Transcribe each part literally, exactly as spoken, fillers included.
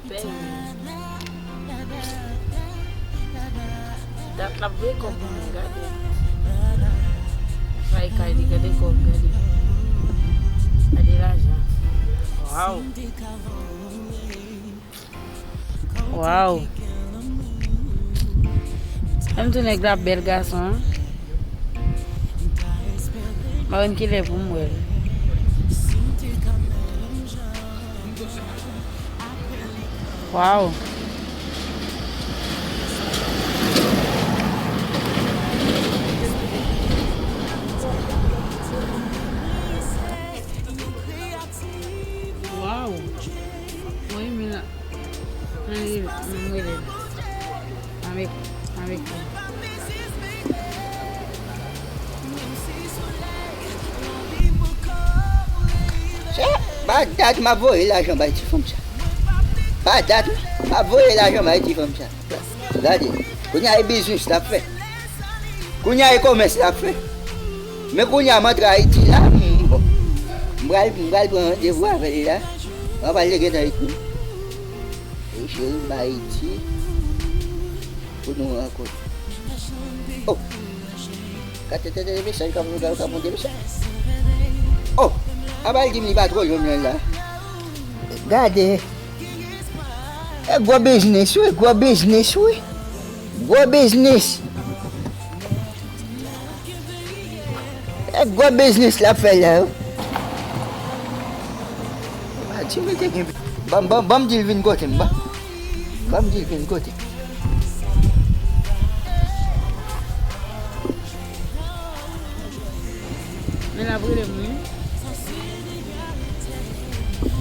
Bèl. Dat l ap voye kòb pou mwen, gade. Bay kay li, gade kòb, gade. Gade lajan. Waw. Waw. Menm tou nèg la bèl gason an. M pa konn kilè pou m wè l. Waw. Waw. Mwen renmen la. Mwen renmen, mwen renmen. Avèk, avèk. Sa, pa dat m ap voye lajan bay ti fanm sa. Pa dat m ap voye lajan bay ti fanm sa. Gade, kounye a e biznis l ap fè. Kounye a e komès l ap fè. Men kounye a m antre Ayiti la, m, bon, m pral, m pral pran randevou avè l la. M pral gentan ekri. Ey cheri, m Ayiti pou nou rankontre. Oh! Ka tètè de mesaj, ka monte, ka monte mesaj. Oh! Aba l di m li pa twò lwen mwen la. Gade. E gwo biznis wi, gwo biznis wi. Gwo biznis. E gwo biznis l ap fè la wi. Pa di m li te gen. Ban, ban, ban m di l vin kote m, ban. Ban m di l vin kote m. Men l ap rele m wi.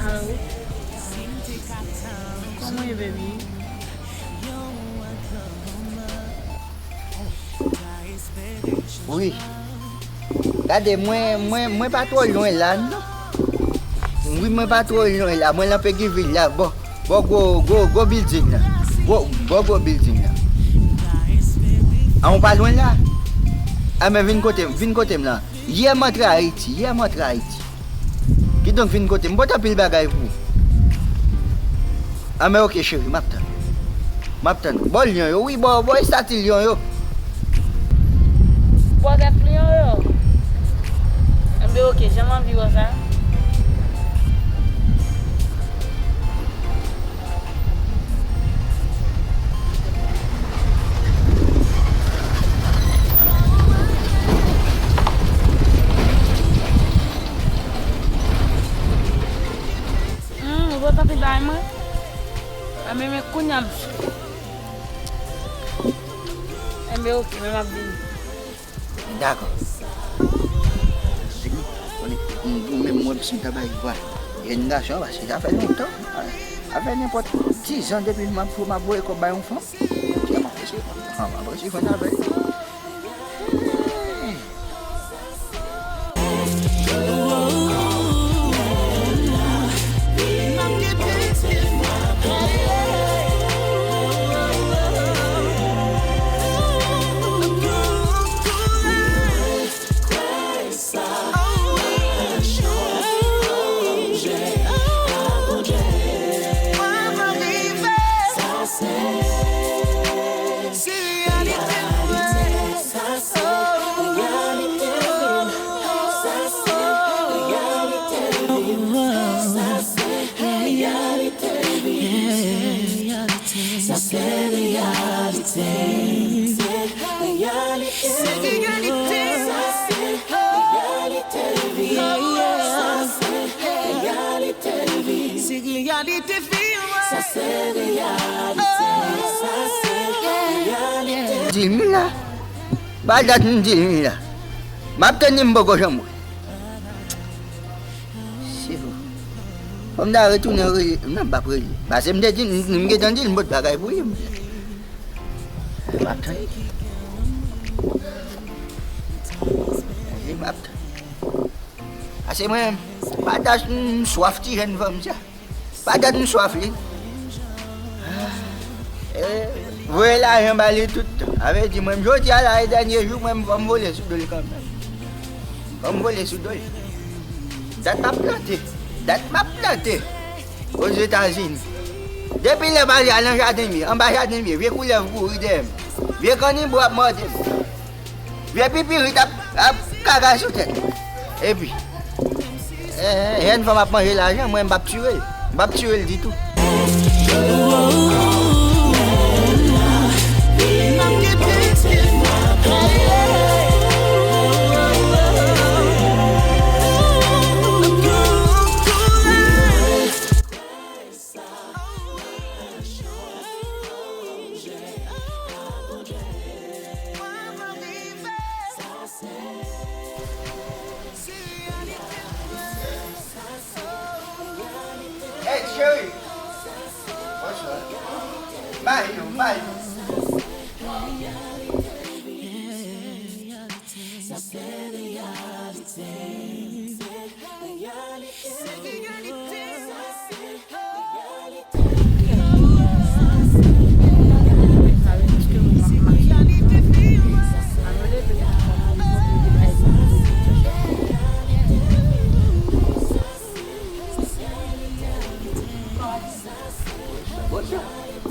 Alo. Kòman w ye, baby? Wi. Gade, mwen, mwen, mwen pa twò lwen la, non. Wi, mwen pa twò lwen la. Mwen lan Peguy vil la, bò, bò gwo, gwo, gwo building la. Gwo, bò gwo building la. A, ou pa lwen la? A, men vin kote m, vin kote m la. Yè m antre Ayiti, yè m antre Ayiti. Kidonk vin kote m, m pote anpil bagay pou ou. Anben oke cheri, m ap tann. M ap tann ou. Bò lyon yo, wi, bò, bò estati lyon yo. Bò gèt lyon yo. Anben oke, jan m anvi wè sa. Hmm, ou pote anpil bagay mwen? Enben, men kounye a m. Enben, oke, men m ap vini. Dakò. Vini, konnen, m, ou menm, mwen, si m ta bay vwa jèn gason an, paske sa fè lontan. Sa fè nenpòt dizan depi m ap, m ap voye kòb bay yon fanm. Kè m ap resi, m ap resi jwenn avè l. Sa se reyalite. Se reyalite. Se reyalite. Sa se reyalite. Sa se reyalite. Se reyalite. Sa se reyalite. Sa se reyalite. Di m la. Pa dat m di l la. M ap tann li, m poko janm wè. Se vre. Fò m ta retounen rele. Non, m p ap rele. Pase m te di, m, m gentan di l, m pot bagay pou li. M ap tann. M ap tann. Pase mwen, pa dat m swaf ti jèn fanm sa. Pa dat m swaf li. Eh, voye lajan ba li tout tan. Sa vle di mwen, jodi a la, e dènye jou, mwen, fò m vole sou do l kanmenm. Fò m vole sou do l. Dat m ap plante. Dat m ap plante. Ozetazini. Depi lè m al nan jaden m ye, anba jaden m ye, vye koulèv kouri dèyè m. Vye kannibò ap mòde m. Vye pipirit ap, ap kaka sou tèt mwen. Epi, eh, jèn fanm ap manje lajan, mwen m p ap tire l. M p ap tire l ditou. Hey, cheri. Bonsoir. Mayo, mayo.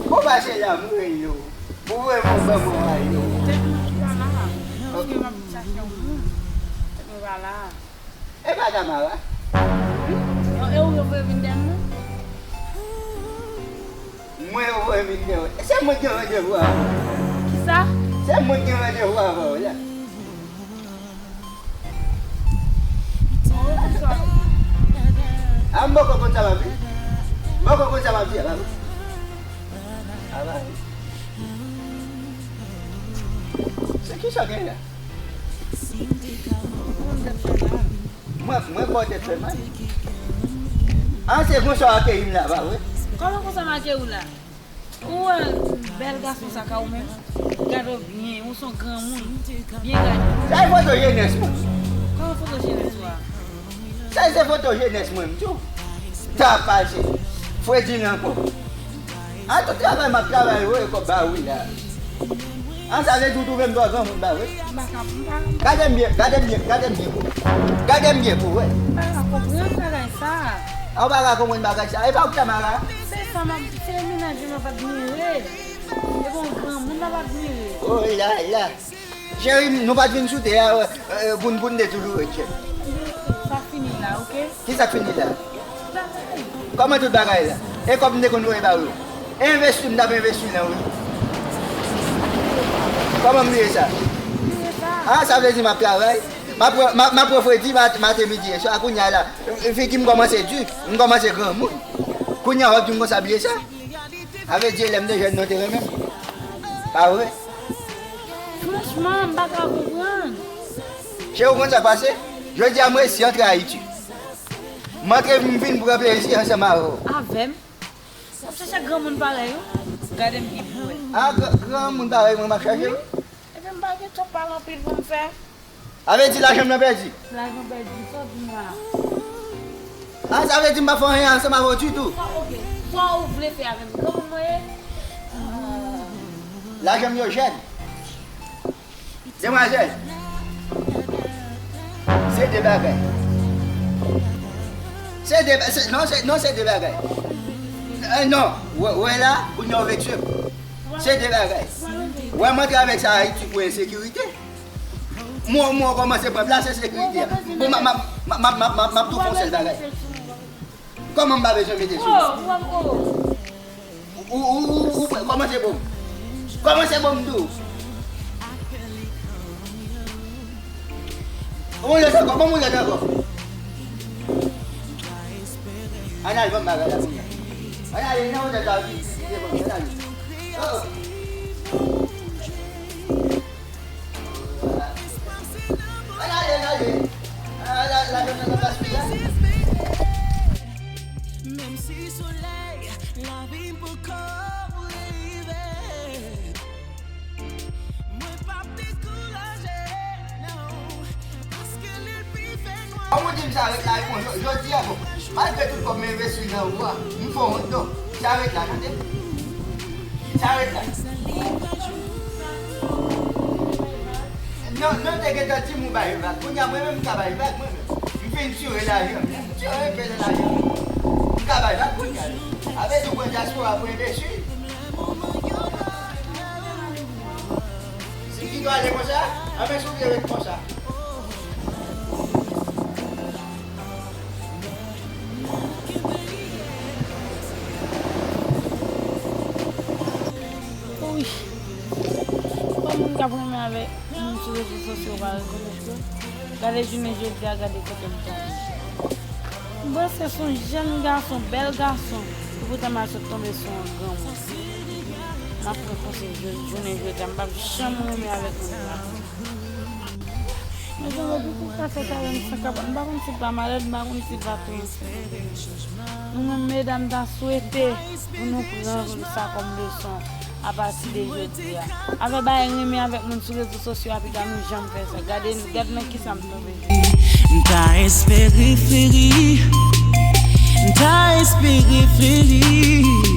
Bon, mache la, mwen yo. Pou vre mwen ban mwen a yo. Tèt mwen ki pa la. Ok. Paske m ap chache yon moun. Tèt mwen pa la. E pa Tamara? Non, e ou yo voye vin dèyè m nan? Mwen yo voye vin dèyè w. Se mwen ki gen randevou avè w. Kisa? Se mwen ki gen randevou avè w la. A m poko konn sa m ap di. M poko konn sa m ap di a la. A la. Se kisa w gen la? Mwen, mwen ba w tèt fè mal. An, se konsa w akeyi m la, pa vre? Kòman konsa m akeyi w la? Ou wè bèl gason sa ka ou menm? Gade w byen, ou se yon granmoun. Byen gade. Sa e foto jenès mwen. Kòman foto jenès ou a? Sa se foto jenès mwen, m di w. Sa ap pase. Fredi nan kò. A tout travay m ap travay, ou wè kòb ba wi la. An, sa vle di ou twouve m twò granmoun, pa vre? M pa ka, m pa. Gade m byen, gade m byen, gade m byen pou. Gade m byen pou, wè. M pa ka konprann bagay sa. A, ou pa ka konprann bagay sa. E pa ou ki Tamara? Se sa m ap, se mennaj mwen m ap admire. E bon granmoun m ap admire. Oh, la, la. Cheri, nou pa t vin sou tè a, euh, euh, pou n, pou n te toujou ret, cheri. Sa fini la, oke? Kisa k fini la? Kòman tout bagay la? E kòb m te konn voye ba ou yo? E envesti m t ap envesti nan ou yo. Kòman m bliye sa? Bliye sa. A, sa vle di m ap travay? M ap pran, m ap, m ap pran fredi, mat-, maten, midi e swa. Kounye a la, figi m kòmanse di, m kòmanse granmoun. Kounye a w ap di m konsa bliye sa? A vle di lè m te jèn nou te renmen m. Pa vre? Franchman, m pa ka konprann. Cheri, ou konn sa k pase? Jodi a m resi antre Ayiti. M antre m vin pran plezi ansanm avè w. Avè m? W ap chache granmoun parèy ou? Gade m byen pou wè. A, gra-, granmoun parèy mwen m ap chache wi. Epi m pa gen twòp pale anpil pou m fè. Sa vle di lajan m nan pèdi? Lajan pèdi, sa w di m la? A, sa vle di m pa fè anyen ansanm avè w ditou? Sa, oke. Sa ou vle fè avè m? Granmoun mwen ye? Lajan m yo jèn. Demwazèl, se de bagay. Se de ba-, se, non, se, non, se de bagay. Eh, non, wè, wè la, kounye a w vekse m. Se de bagay. Wè, m antre avèk sa Ayiti pou ensekirite. Mwen, mwen kòmanse pran plas ensekirite a. Bon, m ap, m ap, m ap, m ap, m ap, m ap tou fè yon sèl bagay. Kòman m pa bezwen mete sou mwen? Ou, ou, ou, ou, ou, kòmanse bon. Kòmanse bon, m di w. Bon, lòt ankò, bon, bon, lòt ankò. Ann al, ban m bagay la, kounye a. Ann ale, nan otèl la, ki, ki, ki, ann ale. Oh. Ann ale, ann ale. Ah, la, la, la, la, la, la, la. Menm si solèy lavi m poko rive, mwen p ap dekouraje, non, paske lè l pi fè nwa. Kòman w di m sa rèt la, bon, jò-, jòdi a, bon, malgre tout kòb m envesti nan ou a, m fè w wont, non. Sa rèt la, tande. Sa rèt la. Non, non, te gentan di m ou bay vag. Kounye a, mwen menm, m ka bay vag, mwen menm. M fin tire lajan. M tire yon pèlen lajan. M ka bay vag kounye a. Sa vle di ou pran dyaspora pou enbesil? Si Guido ale konsa, anben si w vle ret konsa. Wi. Yon moun k ap renmen avèk moun sou rezo sosyo pa rekonèt yo. Gade jounen jodi a, gade kote m tonbe. M panse se yon jèn gason, bèl gason, epoutan m al sot tonbe sou yon granmoun. M ap pran konsèy jodi, jounen jodi a, m p ap janm renmen avèk moun sa. Mezanmi, depi w ka fè karannsenk an, m pa konn si l pa malad, m pa konn si l pa tou ansent. Nou menm medam, ta swete pou nou pran sa kòm leson apati de jodi a. Afè bay renmen avèk moun sou rezo sosyo a, piga nou janm fè sa. Gade, gad nan kisa m tonbe. M ta espere fleri, m ta espere fleri.